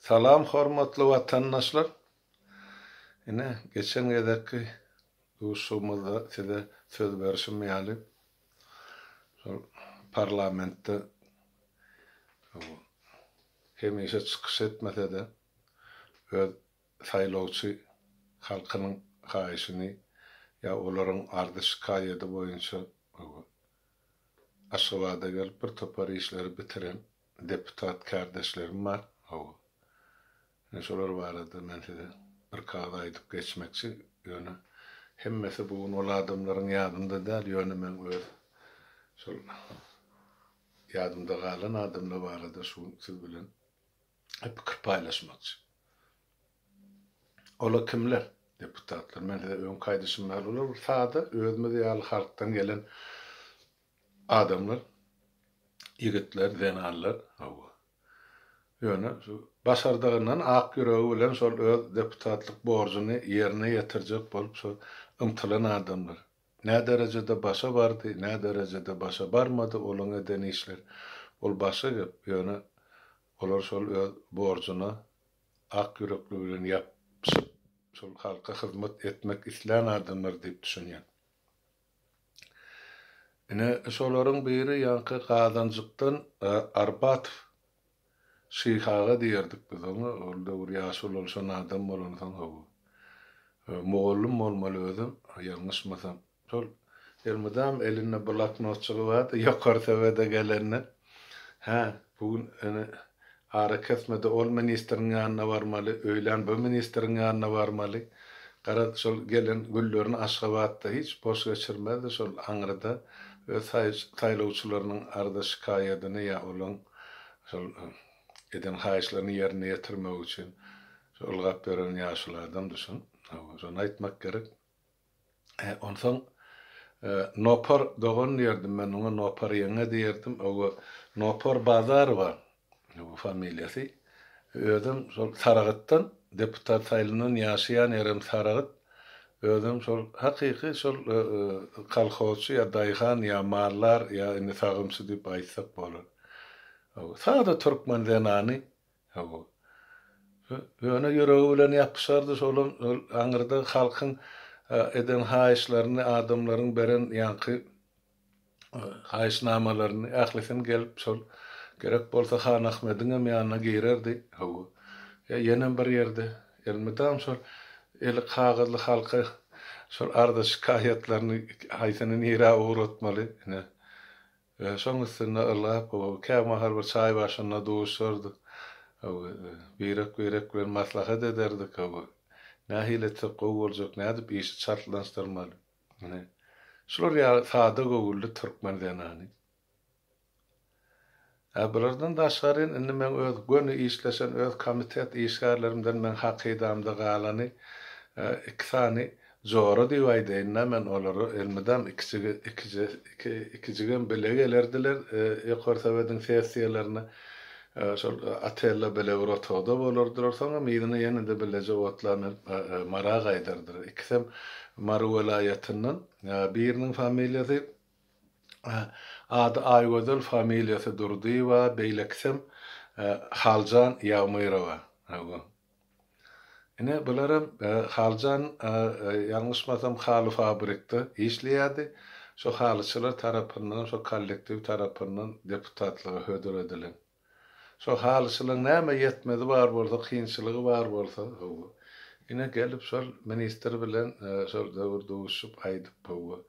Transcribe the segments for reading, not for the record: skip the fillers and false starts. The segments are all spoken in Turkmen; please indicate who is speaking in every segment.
Speaker 1: Salam hormatly watandaşlar. Ine geçen gezekki duşuşygymyzda size söz berşim ýaly şol parlamentde hemişe çykyş etmese-de öz saýlawçy halkynyň haýyşyny ýa olaryň arzy-şikaýady boýunça Aşgabada gelip bir topar işleri bitiren deputat kärdeşlerim bar. Hawa. Ine şolar barada men size birki agyz aýdyp geçmekçi. Ýöne hemmesi bu gün ol adamlaryň ýadynda däl, ýöne meň öz şol ýadymda galan adamlar barada şu gün siz bilen pikir paýlaşmakçy. Olar kimler? Deputatlar. Men size öňki aýdyşym ýaly, olar bir sada, özümiz ýaly halkdan gelen adamlar, ýigitler, zenanlar. Hawa. Ýöne şu başardygyndan ak ýüregi bilen şol öz deputatlyk borjuny ýerine ýetirjek bolup şol ymtylan adamlar. Nä derejede başa bardy, nä derejede başa barmady olaň eden işleri, ol başga gep, ýöne olar şol öz borjuna ak ýürekli bilen ýapyşyp, şol halka hyzmat etmek islän adamlar diýip düşünýän. Ine, şolaryň biri ýaňky Gazanjykdan Arbatow Şyh aga diýerdik biz oňa, ol döwür ýaşy ulalşan adam bolansoň, hawa. Mugallym bolmaly özem, ýalňyşmasam. Şol elmydam elinde bloknotjygy bardy, ýokary sebede gelende, Hä, bu gün ene arakesmede ol ministriň ýanyna barmaly, öýlän bu ministriň ýanyna barmaly. Garaz, şol gelen günlerini Aşgabatda hiç boş geçirmezdi, şol aňryda öz saýlawçylarynyň arza-şikaýadyny ýa olaň Şol eden haýyşlaryny ýerine ýetirmek üçin şu ylgap ýören ýaşuly adamdy şol. Hawa, şony aýtmak gerek. E, onsoň Nopar dogan diýerdim men oňa, Nopar ýeňňe diýerdim. Hawa, Nopar Bazarowa bu familiýasy. Özem şol Saragytdan deputat saýlanan, ýaşaýan ýerem Saragyt. Özem şol hakyky şol kolhozçy ýa daýhan ýa maldar ýa indi sagymçy diýip aýtsak bolar. Hawa, sada türkmen zenany, hawa. Ýöne ýüregi bilen ýapyşardy şolam ol aňyrda halkyň eden haýyşlaryny, adamlaryň beren ýaňky haýyşnamalaryny ählisini gelip şol gerek bolsa Han Ahmediňem ýanyna girerdi, hawa. Ýa ýenem bir ýerde elmydam şol eli kagyzly halka şol arza-şikaýatlaryny haýsyny nirä ugratmaly, ine, Şoň üstünde ylgap, kämahal bir çaý başynda duşardyk. Birek-birek bilen maslahat ederdik. Nähili etsek gowy boljak, nädip işi çaltlanşdyrmaly. Ine, şular ýaly sada göwünli türkmen zenany. Ä bulardan daşgary indi meň öz göni işleşen öz komitet işgärlerimden meň hakydamda galany iki sany Jora diýip aýdaýyn-da men olara elmydam ikijigi ikije iki ikijigem bile gelerdiler Ýokary Sowetiň sessiýalaryna şol otelde bile bir otagda bolardylar soňam yzyna ýene-de bileje otla münüp Mara gaýdardylar ikisem Mary welaýatyndan biriniň familiýasy ady Aýgözel familiýasy Durdyýewa beýlekisem Haljan Ýagmyrowa. Ine, bularam Haljan, ýalňyşmasam, haly fabrikde işleýärdi. Şo halyçylar tarapyndan, şo kollektiw tarapyndan deputatlyga hödür edilen. Şo halyçylaryň näme ýetmezi bar bolsa, kynçylygy bar bolsa, hawa, ine, gelip şol ministr bilen şol döwür duşup aýdyp, hawa,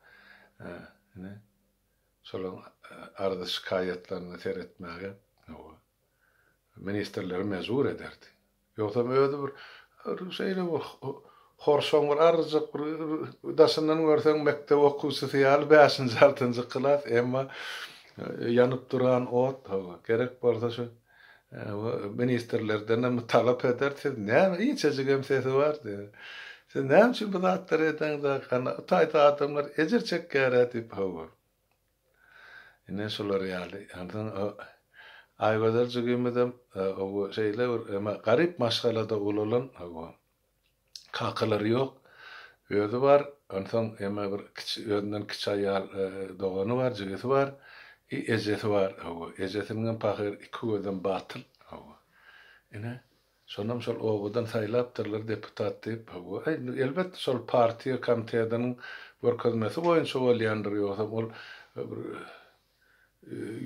Speaker 1: ine, şolaryň arza-şikaýatlaryna seretmäge, hawa, ministrleri mejbur ederdi. Ýogsam özi bir şeýle bir horşaň bir arryjyk bir daşyndan görseň mekdep okuwçysy ýaly bäşinji altynjy klas emma ýanyp duran ot gerek bolsa şu ministrlerdenem talap eder siz näme inçejigem sesi bar diýer. Siz näme üçin bu zatlary edeňzok hany o taýda adamlar ejir çekýär-ä diýip hawa. Ine şular ýaly. Onsoň o Aýgözel jigimizem o şeýle bir eme garyp maşgalada ulalan hawa. Kakalary ýok. Özi bar. Onsoň eme bir kiçi özünden kiçi aýal dogany bar, jigisi bar. I ejesi bar hawa. Ejesiniňem pahyr iki gözem batyl hawa. Ine. Şonam şol obadan saýlapdyrlar deputat diýip. Hawa, elbetde şol partiýa komitetiniň görkezmesi boýunça bolýandyr, ýogsam ol bir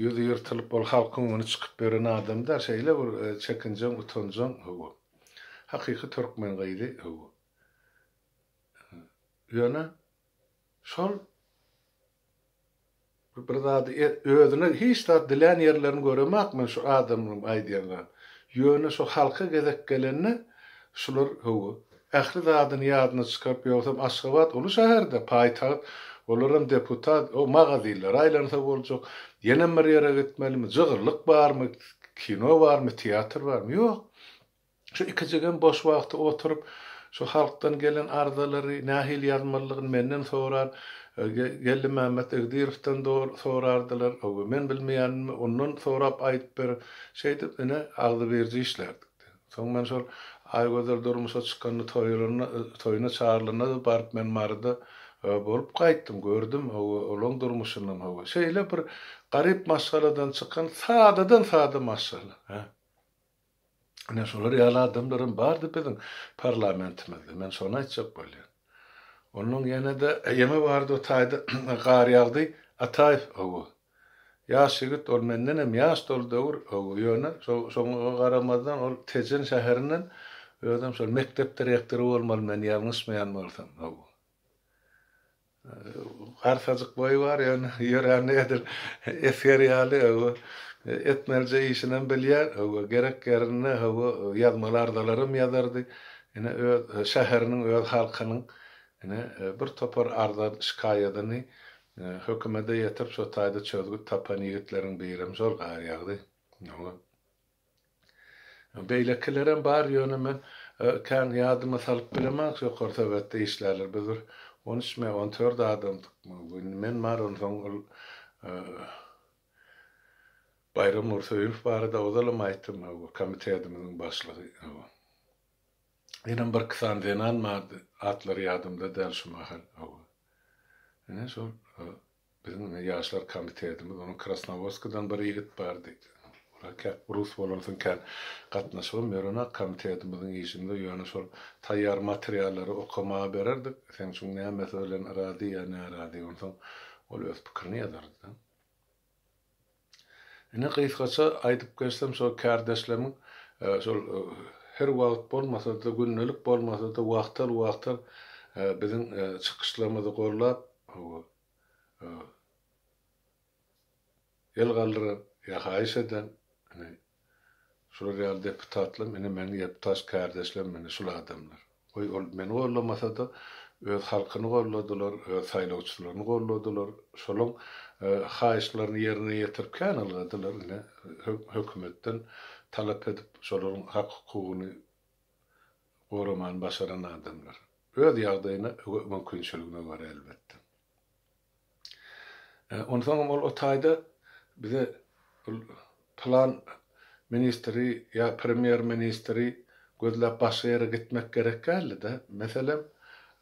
Speaker 1: ýüzi ýyrtylyp ol halkyň öňüne çykyp ýören adam däl, şeýle bir çekinjeň, utanjaň, hawa. Hakyky türkmen gyzy, hawa. Ýöne şol Bir zady özüne hiç zat dilän ýerlerini göremak men şu adamyň aýdýan zady. Ýöne şu halka gezek gelende şular hawa ähli zadyny ýadyna çykaryp ýogsam Aşgabat uly şäherde paýtagt olaram deputat o magazinlere aýlansa boljak ýenem bir ýere gitmelimi jygyllyk barmy kino barmy teatr barmy ýok. Şu ikijigem boş wagty oturyp, şu halkdan gelen arzalary nähili ýazmalydygyny menden sorar, Geldimämmet Igdirowdan sorardylar, men bilmeýänimi ondan sorap aýdyp berer. Şeýdip, ine, agzybirje işlärdik. Soň men şol Aýgözel durmuşa çykanda, toýlanda, toýuna çagyrylanda-da baryp men Maryda bolup gaýtdym, gördüm, hawa, olaň durmuşynam, hawa. Şeýle bir garyp maşgaladan çykan sadadan-sada maşgala, hä. Ine şolar ýaly adamlaram bardy biziň parlamentimizde. Men şony aýtjak bolýan. Onnoň ýene-de ýeme bardy o taýda Garýagdy Ataýew hawa. Ýaş ýigit ol mendenem ýaşdy ol döwür hawa ýöne şoňa garamazdan ol Tejen şäherinden özem şol mekdep direktory bolmaly men ýalňyşmaýan bolsam hawa. Garsajyk boýy bar, ýöne ýörände edil esger ýaly, hawa, etmelije işinem bilýär, hawa, gerek ýerinde, hawa, ýazmaly arzalaram ýazardy. Ine, öz şäheriniň, öz halkynyň, ine, bir topar arza-şikaýadyny hökümede ýetirip, şo taýda çözgüt tapan ýigitleriň birem şol Garýagdy. Hawa. Beýlekilerem bar, ýöne men kän ýadyma salyp bilemok, Ýokary Sowetde işlärler. Biz bir on üçmi, on dört adamdykmy. Indi men bar, onsoň ol Baýram Nursöýünow barada ozalam aýtdym, komitetimiziň başlygy. Ýenem birki sany zenan bardy, atlary ýadymda däl şu mahal. Ine şol Biziň ine ýaşlar komitetimiz, onuň Krasnowodskadan bir ýigit bardy. Olar käp rus bolansoň kän gatnaşygym ýörenok komitetimiziň işinde, ýöne şol taýýar materiallary okamaga bererdik, sen şuň nämesi bilen razy ýa närazy, onsoň ol öz pikirini ýazardy-da. Ine gysgaça aýdyp geçsem şol kärdeşlerimiň şol her wagt bolmasa-da, gündelik bolmasa-da wagtal-wagtal biziň çykyşlarymyzy gollap, El galdyran ýa haýyş eden, ine, şular ýaly deputatlarym, ine, meniň ýepdaş kärdeşlerim, ine, şul adamlar. Goý, ol meni gollamasa-da, öz halkyny golladylar, öz saýlawçylaryny golladylar, şolaň haýyşlaryny ýerine ýetirip kän ylgadylar, ine, hökümetden talap edip, şolaryň hak-hukugyny goramany başaran adamlar. Öz ýagdaýyna we mümkinçiligine görä elbetde. Onsoňam ol o taýda bize ol pylan ministri ýa premýer ministri gözläp başga ýere gitmek gerek däldi-de. Meselem,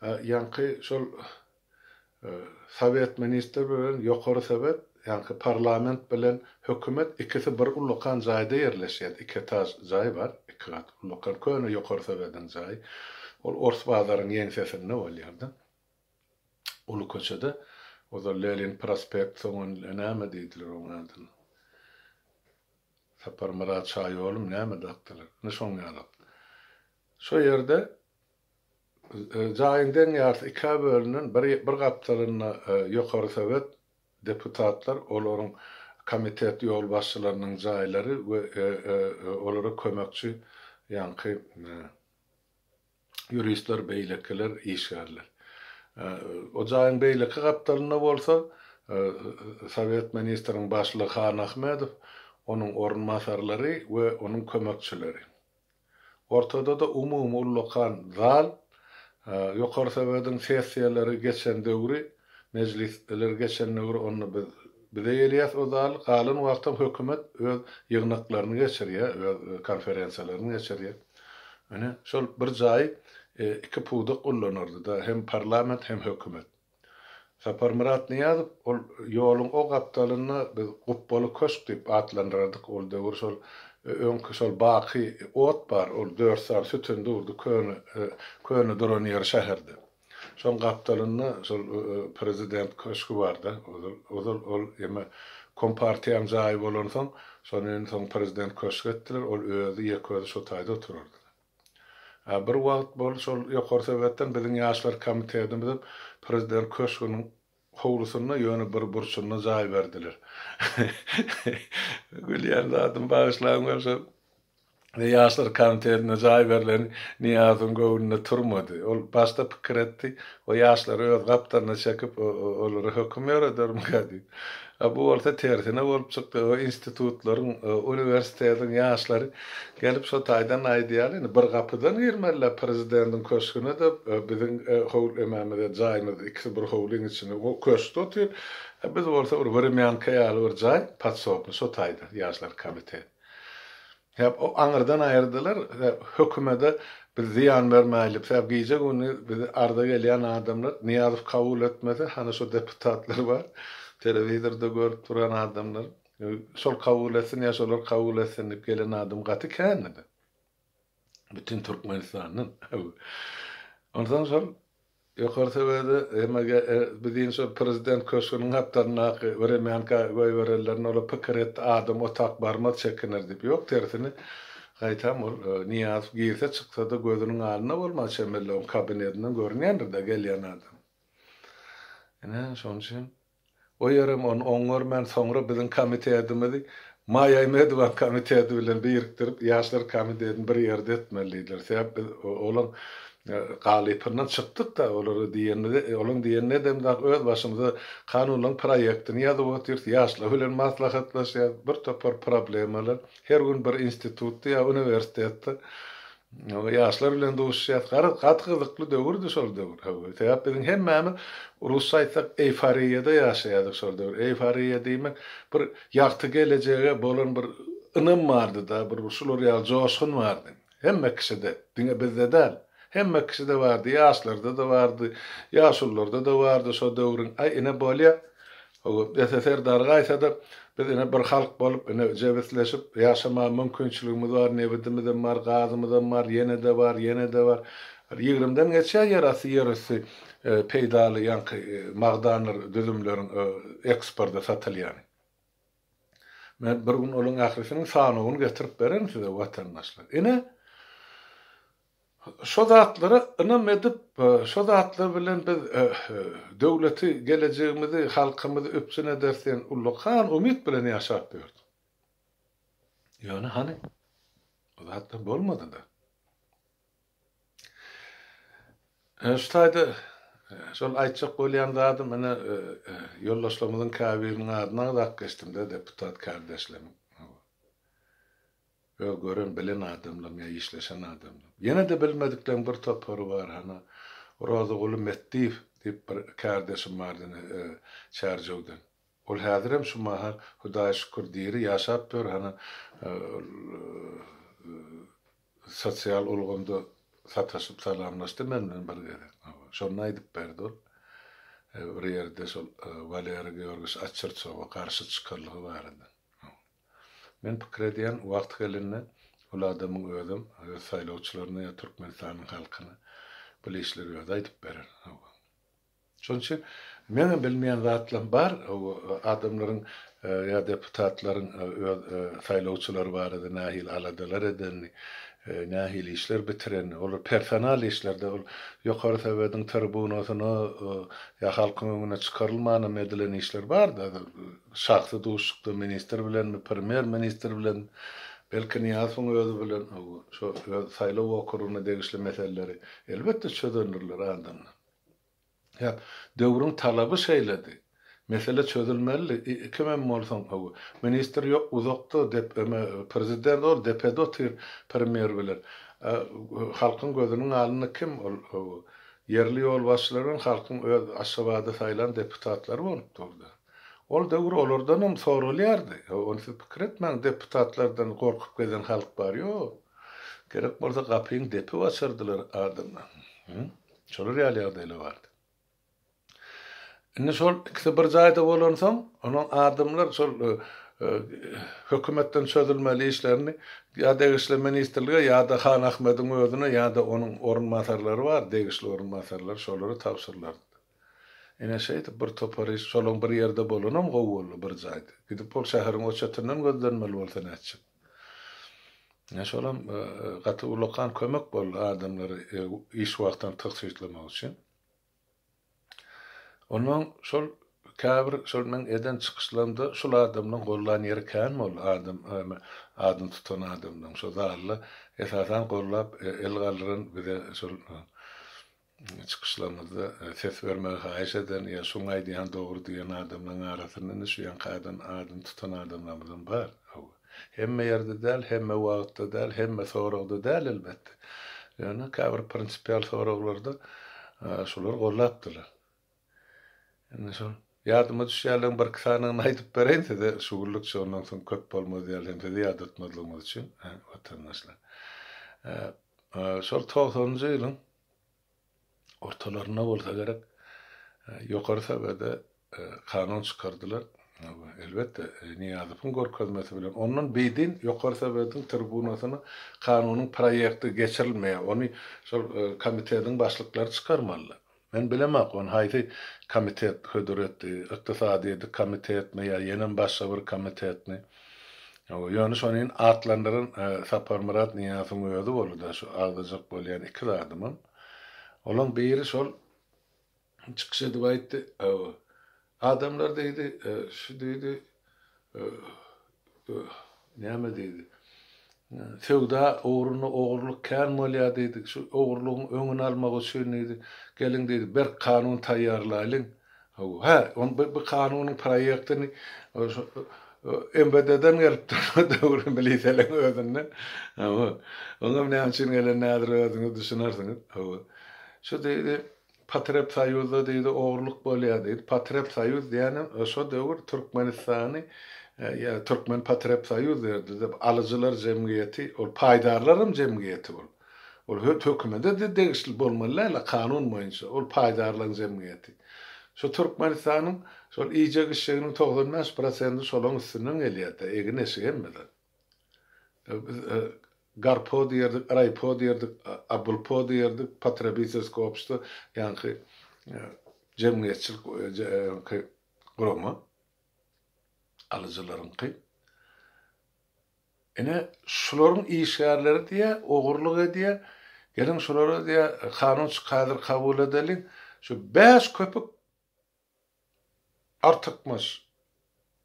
Speaker 1: ýaňky şol Sowet ministr bilen Ýokary Sowet, ýaňky parlament bilen hökümet ikisi bir ullakan jaýda ýerleşýärdi. Iki etaž jaý bar, iki gat ullakan köne Ýokary Sowediň jaýy. Ol Ors bazaryň ýeňsesinde bolýardy. Uly köçede. Ozal Lenin prospekt, soň näme diýdiler oň adyna. Saparmyrat şaýolumy näme dakdylar. Ine şoň ýaly. Şo ýerde Jaýyň deň ýarysy ikä bölünen, bir bir gapdalynda Ýokary Sowet, deputatlar, olaryň komitet ýolbaşçylarynyň jaýlary we olara kömekçi ýaňky ýuristler, beýlekiler, işgärler. O jaýyň beýleki gapdalynda bolsa Sowet ministriň başlygy Han Ahmedow, onuň orunbasarlary we onuň kömekçileri. Ortada-da umumy ullakan zal, Ýokary Sowediň sessiýalary geçen döwri, mejlisleri geçen döwri onda biz bize gelýäs o zal, galan wagtam hökümet öz ýygnaklaryny geçirýär, öz konferensiýalaryny geçirýär. Ine, şol bir jaýy iki pudak ullanardy-da, hem parlament, hem hökümet. Saparmyrat Nyýazow ol ýoluň o gapdalynda biz Gupbaly köşk diýip atlandyrardyk, ol döwür şol öňki şol baky ot bar, ol dört sany sütün durdy köne, köne duran ýeri şäherde. Şoň gapdalynda şol prezident köşgi barda, ozal, ozal ol eme kompartiýaň jaýy bolansoň, şony indi soň prezident köşgi etdiler, ol özi ýeke özi şo taýda oturardy. A bir wagt boldy şol Ýokary Sowetden biziň ýaşlar komitetimizem prezident köşgüniň howlusynda ýöne bir burçunda jaý berdiler. Gülýän zadym bagyşlaň men şol Ýaşlar komitetine jaý berleni Nyýazowyň göwnüne turmady. Ol başda pikir etdi, o ýaşlary öz gapdalyna çekip, olara höküm ýöredermikä diýip. A bu bolsa tersine bolup çykdy. O institutlaryň, uniwersitetiň ýaşlary gelip şo taýdan aýdýarlar, indi bir gapydan girmeli-dä prezidentiň köşgüne-de, biziň howly emämize, jaýymyz ikisi bir howlyň içinde, o köşkde otyr. A biz bolsa bir wremýanka ýaly bir jaý, podsobnyý, şo taýda ýaşlar komiteti. Sebäp o aňyrdan aýyrdylar, hökümede biz zyýan bermäýlik, sebäp gije-gündiz bizi arza gelýän adamlar Nyýazow kabul etmese, hany şo deputatlar bar, telewizorda görüp duran adamlar, şol kabul etsin ýa şolar kabul etsin diýip gelen adam gaty kändi-de. Bütin Türkmenistandan. Onsoň şol Ýokary Sowede MG biziň şol prezident köşgüniň gapdalyndaky wremýanka goýberenlerini olar pikir etdi, adam otak barmaz çekiner diýip. Ýok tersine, gaýtam ol Nyýazow girse çyksa-da gözüniň alnynda bolmaz çemeli oň kabinetinden görünýändir-dä gelýän adam. Ine, şonuň üçin O ýerem ony oň görmän soňra biziň komitetimizi Maýa Aýmedowaň komiteti bilen birikdirip ýaşlar komitetini bir ýerde etmeli diýdiler. Sebäp biz olaň galypyndan çykdyk-da olara diýenimizi olaň diýenini edemzok öz başymyza kanunlaryň proýektini ýazyp otyrys ýaşlar bilen maslahatlaşýas bir topar problemalar her gün bir institutda ýa uniwersitetde Ýaşlar bilen duşuşýas. Garaz, gaty gyzykly döwürdi şol döwür. Hawa, sebäp biziň hemmämiz, rusça aýtsak, eýforiýada ýaşaýardyk şol döwür. Eýforiýa diýmek, bir ýagty gelejege bolan bir ynam bardy-da, bir şular ýaly joşgun bardy. Hemme kişide, diňe bizde däl. Hemme kişide bardy, ýaşlarda-da bardy, ýaşulularda-da bardy şo döwrüň. Aý, ine, bolýa. Hawa, SSR dargaýsa-da, biz ine bir halk bolup, ine jebisleşip ýaşamaga mümkinçiligimiz bar, nebidimizem bar, gazymyzam bar, ýene-de bar, ýene-de bar. Bir ýigrimden geçýär ýerasty, ýerüsti peýdaly ýaňky magdanlar, düzümleriň eksporta satylýany. Men bir gün olaryň ählisiniň sanawyny getirip bererin size, watandaşlar. Ine, Şo zatlara ynam edip, şo zatlar bilen biz döwleti, gelejegimizi, halkymyzy üpjün ederis diýen ullakan umyt bilen ýaşap ýördük. Ýöne hany, o zatlar bolmady-da. Şu taýda şol aýtjak bolýan zadym, ine, ýoldaşlarymyzyň käbiriniň adyny agzap geçdim-de, deputat kärdeşlerimiň. Öz gören, bilen adamlarym ýa işleşen adamlarym. Ýene-de bilmedikleriň bir topary bar, hana, Rozyguly Metdiýew diýip bir kärdeşim bardy ine, Çärjewden. Ol häzirem şu mahal, Hudaýa şükür, diri, ýaşap ýör, hana, ol sosial ulgamda sataşyp salamlaşdy men bilen bir gezek. Şonda aýdyp berdi ol. Bir ýerde şol Walera Georgiç Oçertsowa garşy çykanlygy barada. Men pikir edýän, wagty gelende ol adamyň özem öz saýlawçylaryna ýa Türkmenistanyň halkyna bul işleri özi aýdyp berer. Hawa. Şonuň üçin meňem bilmeýän zatlarym bar, hawa, adamlaryň ýa deputatlaryň öz saýlawçylary barada nähili aladalar edenini, nähili işler bitirenini, olar personal işlerde, ol Ýokary Sowetiň tribunasyna ýa halkyň öňüne çykarylmanam edilen işler bar-da. Şahsy duşuşykda ministr bilenmi, premýer ministr bilen, belki Nyýazowyň özi bilen şo öz saýlaw okrugyna degişli meseleleri elbetde çözendirler adamlar. Ýa döwrüň talaby şeýledi. Mesele çözülmelidi. Kimem bolsaň hawa. Ministr ýok uzakda dep eme prezident ol depede otyr premýer bilen. Halkyň gözüniň alynda kim ol hawa. Ýerli ýolbaşçylar bilen halkyň öz Aşgabada saýlan deputatlary bolup durdy. Ol döwür olardanam soralýardy. Ony siz pikir etmäň, deputatlardan gorkup gezen halk bar. Ýok. Gerek bolsa gapyňy depip açardylar adamlar. Şolar ýaly ýagdaýlar bardy. Indi şol ikisi bir jaýda bolansoň, onuň adamlar şol e, Hökümetden çözülmeli işlerini ýa degişli ministrlige ýa-da Han Ahmediň özüne ýa-da onuň orunbasarlary bar, degişli orunbasarlar şolara tabşyrylardy. Ine şeýdip bir topar iş, şolaň bir ýerde bolanam gowy boldy, bir jaýda. Gidip ol şäheriň o çetinden gözlenmeli bolsa nätjek. Ine şolam gaty ullakan kömek boldy adamlary iş wagtyny tygşytlamak üçin. Onnoň şol käbir şol meň eden çykyşlarymda şul adamlaň gollan ýeri kän boldy adam adyny tutan adamlaň şo zalda esasan gollap el galdyran bize şol çykyşlarymyzda ses bermegi haýyş eden ýa şuň aýdýany dogry diýen adamlaň arasynda indi şu ýaňky adan adyny tutan adamlarymyzam bar. Hawa. Hemme ýerde däl, hemme wagtda däl, hemme soragda däl elbetde. Ýöne käbir prinsipial soraglarda şular gollapdylar. Indi şol ýadyma düşýänleriň birki sanyny aýdyp bereýin size şu günlükçe ondan soň köp bolmaz ýaly hem sizi ýadatmazlygymyz üçin watandaşlar. Şol togsanynjy ýylyň ortalarynda bolsa gerek, Ýokary Sowede kanun çykardylar. Elbetde, Nyýazowyň görkezmesi bilen. Ondan beýdin Ýokary Sowetiň tribunasyna kanunyň proýekti geçirilmeýär. Ony şol komitetiň başlyklary çykarmalylar. Men bilemok, ony haýsy komitet hödür etdi, ykdysadyýeti komitetmi ýa ýenem başga bir komitetmi. Ýöne şony atlandyran Saparmyrat Nyýazowyň özi boldy-da, şu agzajak bolýan iki zadymam. Olaň biri şol çykyş edip aýtdy, Adamlar diýdi, şu diýdi, näme diýdi, söwda ugrunda ogurlyk kän bolýar diýdi, şu ogurlygyň öňüni almak üçin diýdi, geliň diýdi, berk kanun taýýarlaýlyň. Hä, ony bu kanunyň proýektini MWD-den gelipdir şo döwür miliseleň özünden. Hawa. Oňam näme üçin gelenini häzir özüňiz düşünersiňiz. Hawa. Şu diýdi, Potrebsoýuzda diýdi, ogurlyk bolýar diýdi. Potrebsoýuz diýýänem şo döwür Türkmenistany ýa Türkmenpotrebsoýuz diýerdi-de, alyjylar jemgyýeti, ol paýdarlaram jemgyýeti ol. Ol hökümete-de degişli bolmaly däl-ä kanun boýunça, ol paýdarlaryň jemgyýeti. Şu Türkmenistanyň şol iýjek-içjeginiň 95 prosendi şolaň üstünden gelýär-de, egin-eşik hemme zat. Biz Garpo diýerdik, Raýpo diýerdik, Abulpo diýerdik, potrebitelskiý obştwo, ýaňky jemgyýetçilik ýaňky gurama, alyjylaryňky. Ine, şularyň işgärleri diýýär, ogurlyk edýär. Geliň şulara diýýär, kanun häzir kabul edeliň. Şu bäş köpük artykmaç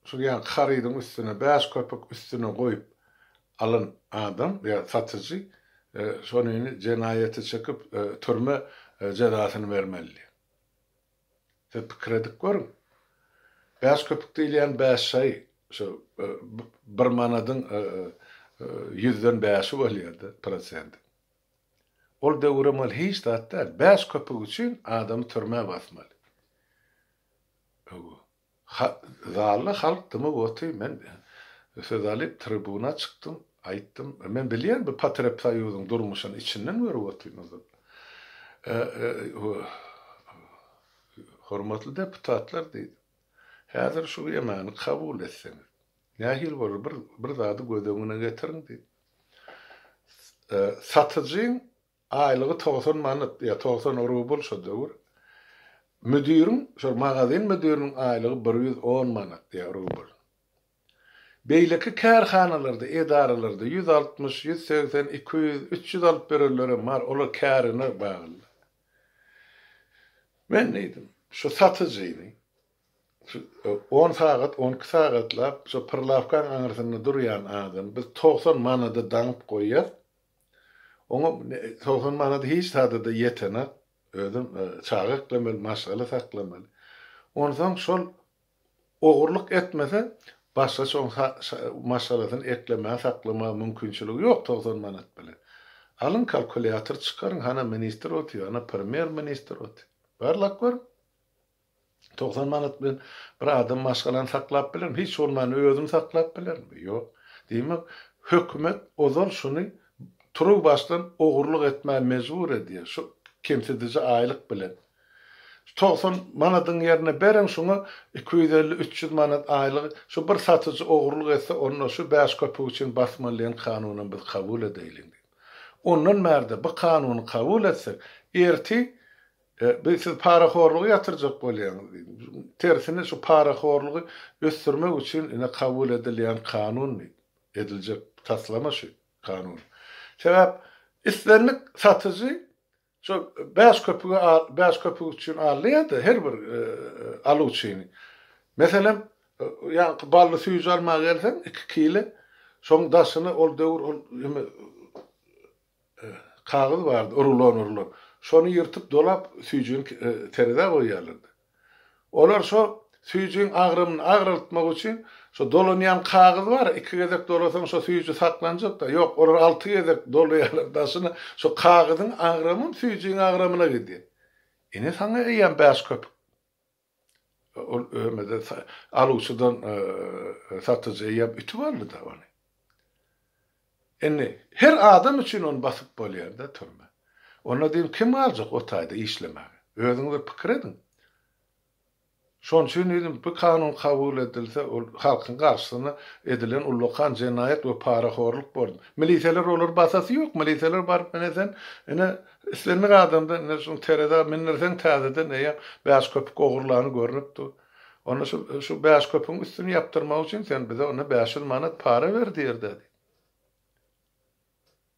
Speaker 1: şu ýaňky harydyň üstüne bäş köpük üstüne goýup alan adam ýa satyjy şonyny jenaýata çekip türme jezasyny bermeli. Siz pikir edip görüň. Bäş köpük diýilýän bäş şaýy şu bir manadyň ýüzden bäşi bolýar-da prosendi. Ol döwürem ol hiç zat däl. Bäş köpük üçin adamy türmä basmaly. Ha, zalda halk dymyp otyr. Men söz alyp tribuna çykdym, aýtdym. Men bilýän bu Potrebsoýuzyň durmuşyny içinden görüp otyryn ozal. Hormatly deputatlar diýdim. Häzir şu ýemany kabul etseňiz, nähili bolar bir bir zady göz öňüne getiriň diýdim. Satyjyň aýlygy 90 manat ýa 90 rubl şo döwür. Müdiriň, şol magazin müdiriniň aýlygy 110 manat ýa rubl. Beýleki kärhanalarda, edaralarda 160, 180, 200, 300 alyp berenlerem bar, olar kärine bagly. Men diýdim, şu satyjyny Şu on sagat, on iki sagatlap şo pyrlawkaň aňyrsynda durýan adamy biz 90 manada daňyp goýýas. Oňa 90 manada hiç zada-da ýetenak. Özem çaga eklemeli, maşgala saklamaly. Onsoň şol ogurlyk etmese, başgaça oň maşgalasyny eklemäge, saklamaga mümkinçiligi ýok 90 manat bilen. Alyň kalkulýator çykaryň, hana ministr otyr, hana premýer ministr otyr. Barlap görüň. 90 manat bilen bir adam maşgalany saklap bilermi? Hiç bolmanda özüni saklap bilermi? Ýok. Diýmek, hökümet ozal şuny turuwbaşdan ogurlyk etmäge mejbur edýär. Şu kemsidiji aýlyk bilen. Şu 90 manadyň ýerine beriň şuňa 250, 300 manat aýlygy, şu bir satyjy ogurlyk etse, onda şu bäş köpük üçin basmaly diýen kanunam biz kabul edeýliň diýip. Ondan bärde bu kanuny kabul etsek, ertir Bi siz parahorlugy ýatyrjak bolýaňyz diýdim. Tersine şu parahorlugy ösdürmek üçin ine kabul edilýän kanun diýdim. Ediljek taslama şu kanun. Sebäp islendik satyjy şo bäş köpüge bäş köpük üçin alýar-da her bir aluwçyny. Meselem, ýaňky bally süýji almaga gelseň iki kile şoň daşyna ol döwür ol Kagyz bardy, rulon-rulon. Şony ýyrtyp dolap, süýjüni terezä goýýarlardy. Olar şo süýjüň agramyny agraltmak üçin, şo dolanýan kagyz bar, iki gezek dolasaň şo süýji saklanjak-da. Ýok, olar alty gezek dolaýarlar daşyna, şo kagyzyň agramam süýjüň agramyna gidýär. Ine saňa eýýäm bäş köpük. Ol ömede aluwçydan satyjy eýýäm ütüp aldy-da ony. Indi her adam üçin ony basyp bolýar-da türme. Onda diýdim kim galjak o taýda işlemäge? Özüňiz bir pikir ediň. Şonuň üçin diýdim bu kanun kabul edilse ol halkyň garşysyna edilen ullakan jenaýat we parahorluk bordy. Miliseler olary basasy ýok. Miliseler baryp ine sen ine Islendik adamda ine şuny terezä mindirseň täzeden eýýäm bäş köpük ogurlany görnüp dur. Onda şu şu bäş köpügiň üstüni ýapdyrmak üçin sen bize onda 500 manat para ber diýer-dä diýip.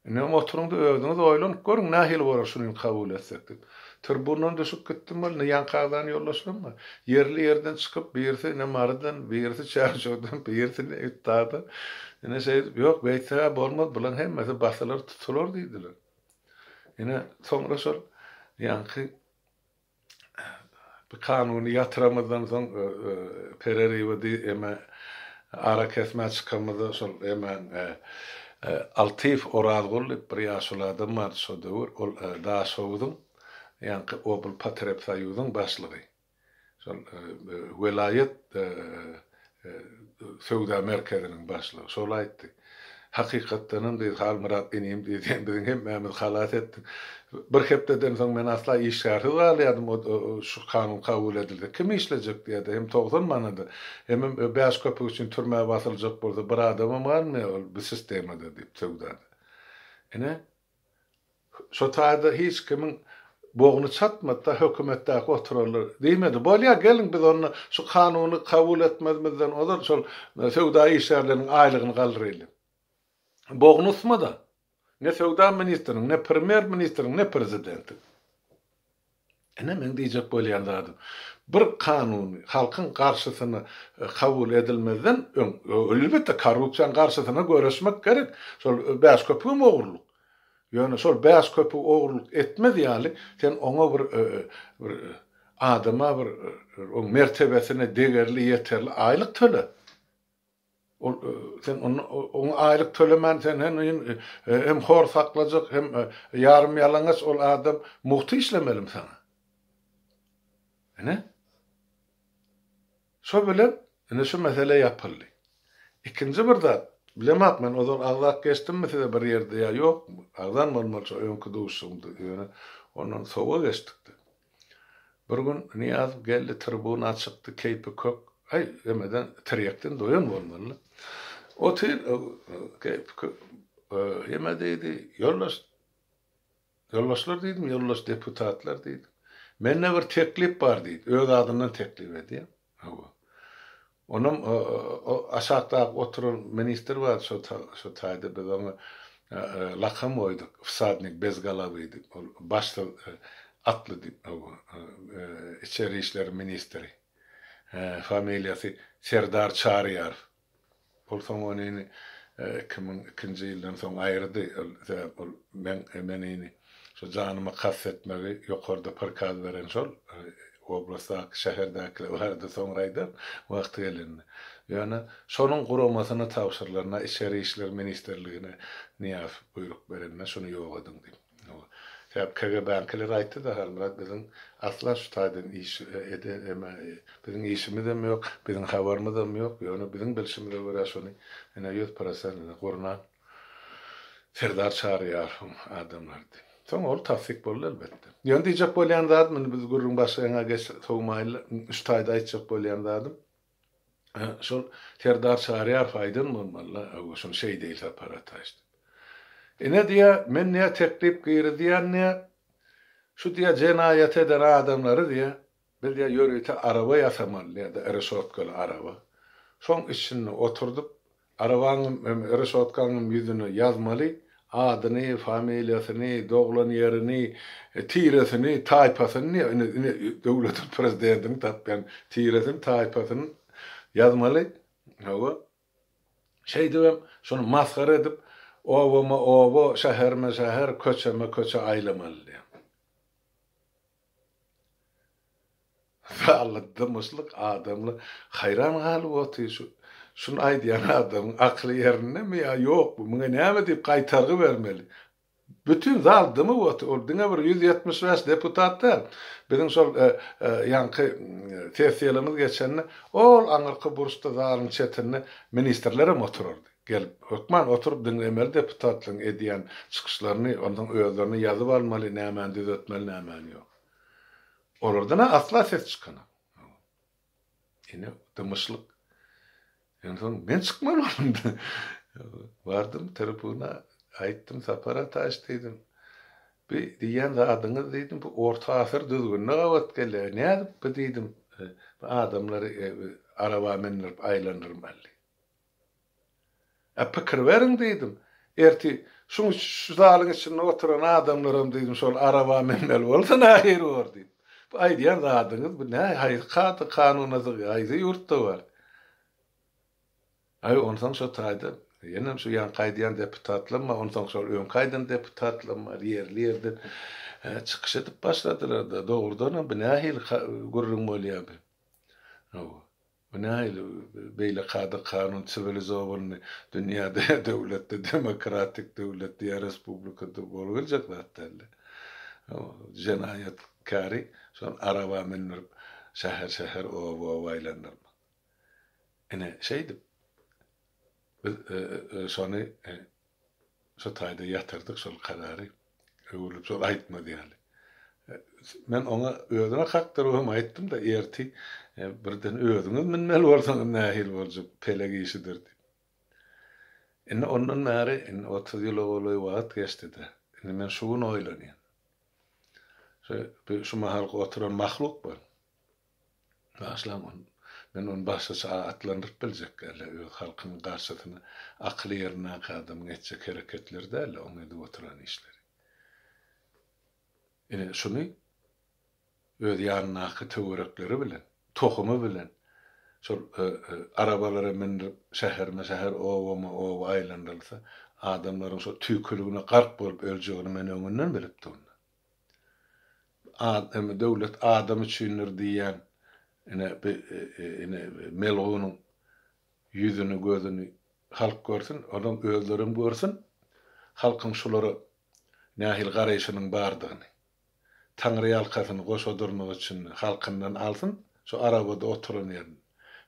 Speaker 1: Indem oturyň-da özüňiz oýlanyp görüň nähili bolar şuny kabul etsek diýip. Tribundan düşüp gitdim ol ine ýaňky agzan ýoldaşlarym bar. Ýerli-ýerden çykyp birisi ine Marydan, birisi Çärjewden, birisi Nebitdagdan ine şeýdip ýok beýtseg-ä bolmaz bulaň hemmesi basylar tutular diýdiler. Ine, soňra şol ýaňky bu kanuny ýatyramyzdan soň pereriwa diý eme arakesmä çykamyzda şol eme Altyýew Orazgul diýip bir ýaşuly adam bardy şo döwür, ol Daşhowuzyň ýaňky oblpotrebsoýuzyň başlygy. Şol welaýat söwda merkeziniň başlygy şol aýtdy. Hakykatdanam diýdi, Halmyrat inim diýdi, sen biziň hemmämizi halas etdiň. Bir hepdeden soň men asla işgärsiz galýardym, şu kanun kabul edilse. Kim işlejek diýýärdi, hem 90 manada, hemem bäş köpük üçin türmä basyljak bolsa bir adamam galmaýar ol bu sistemada diýip söwdada. Ine, Şo taýda hiç kimiň bogny çatmady-da, hökümetdäki oturanlar diýmedi, Bolýar, geliň biz onda şu kanuny kabul etmezimizden ozal şol söwda işgärleriniň aýlygyny galdyraýly. Bogny usmady. Ne söwda ministriniň, ne premýer-ministriň, ne prezidentiň. Ine meň diýjek bolýan zadym. Bir kanuny halkyň garşysyna kabul edilmezden öň, elbetde korrupsiýanyň garşysyna göreşmek gerek. Şol bäş köpügem ogurlyk. Ýöne şol bäş köpügi ogurlyk etmez ýaly sen oňa bir bir adama bir oň mertebesine degerli ýeterli aýlyk töle. Ol sen onda oňa aýlyk tölemän sen hem hem hor saklajak hem ýarym ýalaňaç ol adam mugty işlemelimi saňa. Ine. Şo bilen ine şu mesele ýapyldy. Ikinji bir zat, bilemok men ozal agzap geçdimmi size bir ýerde ýa ýokmy, agzan bolmaly şo öňki duşuşygymda ýöne ondan sowa geçdikde. Bir gün Nyýazow geldi, tribuna çykdy, keýpi kök. Aý, emeden, tirýekden doýan bolmaly. Otyr, keýpi kök. Eme diýdi, ýoldaş, ýoldaşlar diýdim, ýoldaş deputatlar diýdim. Mende bir teklip bar diýdi, öz adyndan teklip edýär. Hawa. Onam aşakdaky oturan ministr bardy şo şo taýda biz oňa lakam goýduk, Wsadnik bez golowy diýip, ol başsyz atly diýip, hawa, içeri işler ministri. Familiýasy Serdar Çaryýarow. Ol soň onyny 2002-nji ýyldan soň aýyrdy. Ol sebäp ol meň menini şo janyma kast etmegi ýokarda prikaz beren şol oblastdaky, şäherdäkiler barada soňra aýdaryn wagty gelende. Ýöne şonuň guramasyna tabşyrylanda Içeri işler ministrligine Nyýazow buýruk berende şuny ýok ediň diýip. Sebäp KGB-nikiler aýtdy-da, Halmyrat biziň asla şu taýdan iş ede eme biziň işimizem ýok, biziň habarymyzam ýok, ýöne biziň bilşimize görä şony ine 100 prosent ine gurnan Serdar Çaryýarowyň adamlary diýip. Soň ol tassyk boldy elbetde. Ýöne diýjek bolýan zadym, indi biz gürrüň başga ýaňa geç sowmaýly, şu taýda aýtjak bolýan zadym, şol Serdar Çaryýarow aýdan bolmaly-la, hawa, şuny şeýdeýli Sapar Ataýew diýip. Ine diýýär, men diýýär teklip girizýän diýýär, şu diýýär jenaýat eden adamlary diýýär, biz diýýär ýörite araba ýasamaly diýýär-de, reşotkaly araba. Şoň içinde oturdyp, Arabaňam hem reşotkaňam ýüzüne ýazmaly, adyny, familiýasyny, doglan ýerini, tiresini, taýpasyny, ine, ine, döwletiň prezidentini tapýan tiresini, taýpasyny ýazmaly. Hawa. Şeýdibem şony masgara edip, obama-oba, şäherme-şäher, köçeme-köçe aýlamaly diýýär. Zalda dymyşlyk adamlar haýran galyp otyr şu şuny aýdýan adamyň akyly ýerindemi ýa ýokmy muňa näme diýip gaýtargy bermeli bütin zal dymyp otyr ol diňe bir 175 deputat däl biziň şol ýaňky sessiýalarymyz geçende ol aňyrky burçda zalyň çetinde ministrlerem oturardy gelip hökman oturyp diňlemeli deputatlaryň edýän çykyşlaryny onsoň özlerine ýazyp almaly nämäni düzetmeli nämäni ýok. Olardan-a asla ses çykanok. Ine, dymyşlyk. Onsoň men çykmaly boldum. Bardym tribuna, aýtdym, Sapar Ataýewiç diýdim. Bi diýýän zadyňyz diýdim, bu orta asyr düzgünine gabat gelýär. Nädip bu diýdim, bu adamlary araba mindirip aýlandyrmaly. Ä pikir beriň diýdim. Ertir şuň şu zalyň içinde oturan adamlaram diýdim şol araba münmeli bolsa nähili bor diýdim. Bu aýdýan zadyňyz bu nä haýsy kada kanuna sygýar haýsy ýurtda bar. Aý onsoň şo taýda ýenem şu ýaňky aýdýan deputatlam bar onsoň şol öňki aýdan deputatlam bar ýerli ýerden çykyş edip başladylarda dogrudanam bu nähili gürrüň bolýar bu. Hawa. Bu nähili beýle kada-kanun siwilizowanyny dünýäde ýa döwletde demokratik döwletde ýa respublikada bolubiljek zat däldi. Jenaýatkäri şol araba mündürip şäher-şäher oba-oba aýlandyrmak. Ine şeýdip biz şony Şo taýda ýatyrdyk şol karary. Öwrülip şol aýtmaz ýaly. Men oňa özüne kakdyrybam aýtdym-da, erti birden özüňiz münmeli bolsaňyz nähili boljak, pelek işidir diýip. Indi ondan bäri indi 30 ýyla golaý wagt geçdi-de. Indi men şu gün oýlanýan. Şu şu mahalky oturan mahluk bar. Bagyşlaň ony. Men ony başgaça atlandyryp biljek däl-de, öz halkynyň garşysyna akyly ýerindäki adamyň etjek hereketleri däl-de, oň edip oturan işleri. Ine, şuny öz ýanyndaky töwerekleri bilen, tohumy bilen şol arabalara mündürip, şäherme-şäher, obama-oba aýlandyrylsa, adamlaryň şo tüýküligine gark bolup öljegini men öňünden bilip durdum. Adam döwlet adam üçindir diýýän ine bi ine melgunyň ýüzüni gözüni halk görsün onuň özlerem görsün halkyň şulara nähili garaýşynyň bardygyny taňryýalkasyny goşa durmak üçin halkyndan alsyn şu arabada oturan ýerini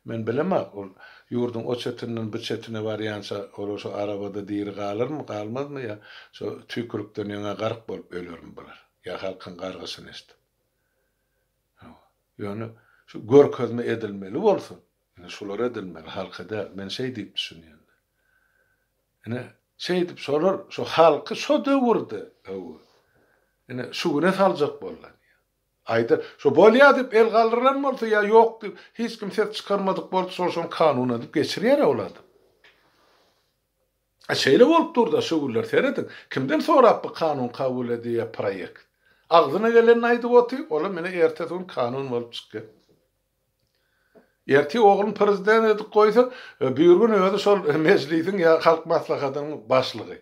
Speaker 1: Men bilemok, ol ýurduň o çetinden bu çetine barýança olar şo arabada diri galarmy, galmazmy ýa şo tüýkürikden ýaňa gark bolup ölermi bular, ýa halkyň gargyşyny eşidip. Hawa. Ýöne şu görkezme edilmeli bolsa, ine şulara edilmeli, halka däl. Men şeý diýip düşünýän. Ine, şeýdip şolar şo halky şo döwürde, hawa, ine şu güne saljak boldular. Aýda, şo bolýa diýip el galdyran bolsa ýa ýok diýip hiç kim ses çykarmadyk bolsa şol şony kanun edip geçirýär-ä ol adam. A şeýle bolup dur-da şu günler serediň, kimden sorap bu kanun kabul edýär proýekt. Agzyna gelenini aýdyp otyr, olam ine ertesi gün kanun bolup çykýar. Ertir ogluny prezident edip goýsa, birgün özi şol mejlisiň ýa halk maslahatynyň başlygy.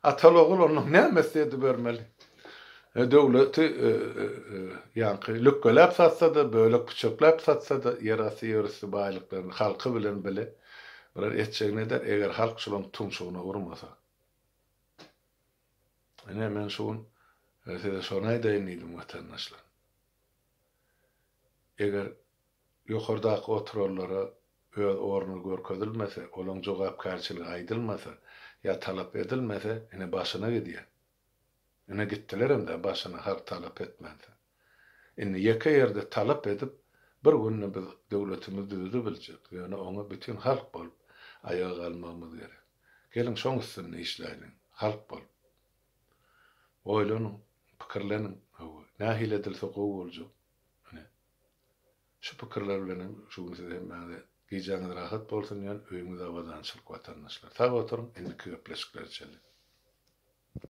Speaker 1: Ataly ogul ondan näme etse edibermeli. Döwleti ýaňky lükgeläp satsa-da, bölek-püçekläp satsa-da, ýerasty, ýerüsti baýlyklaryny halky bilen bile bular etjegini eder, eger halk şulaň tumşugyna urmasa. Ine, men şu gün size şony aýdaýyn diýdim, watandaşlar. Eger ýokardaky oturanlara öz orny görkezilmese, olaň jogapkärçiligi aýdylmasa ýa talap edilmese, ine başyna gidýär. Ine gitdilerem-dä başyna halk talap etmänsoň. Indi ýeke ýerde talap edip, bir günde biz döwletimizi düzedibiljek, ýöne oňa bütin halk bolup aýaga galmagymyz gerek. Geliň şoň üstünde işläýliň, halk bolup. Oýlanyň, pikirleniň, hawa, nähili edilse gowy boljak. Ine, şu pikirler bilen hem şu gün size hemmäňize gijäňiz rahat bolsun diýýän, öýüňiz abadançylyk watandaşlar. Sag oturyň, indiki gepleşiklere çenli.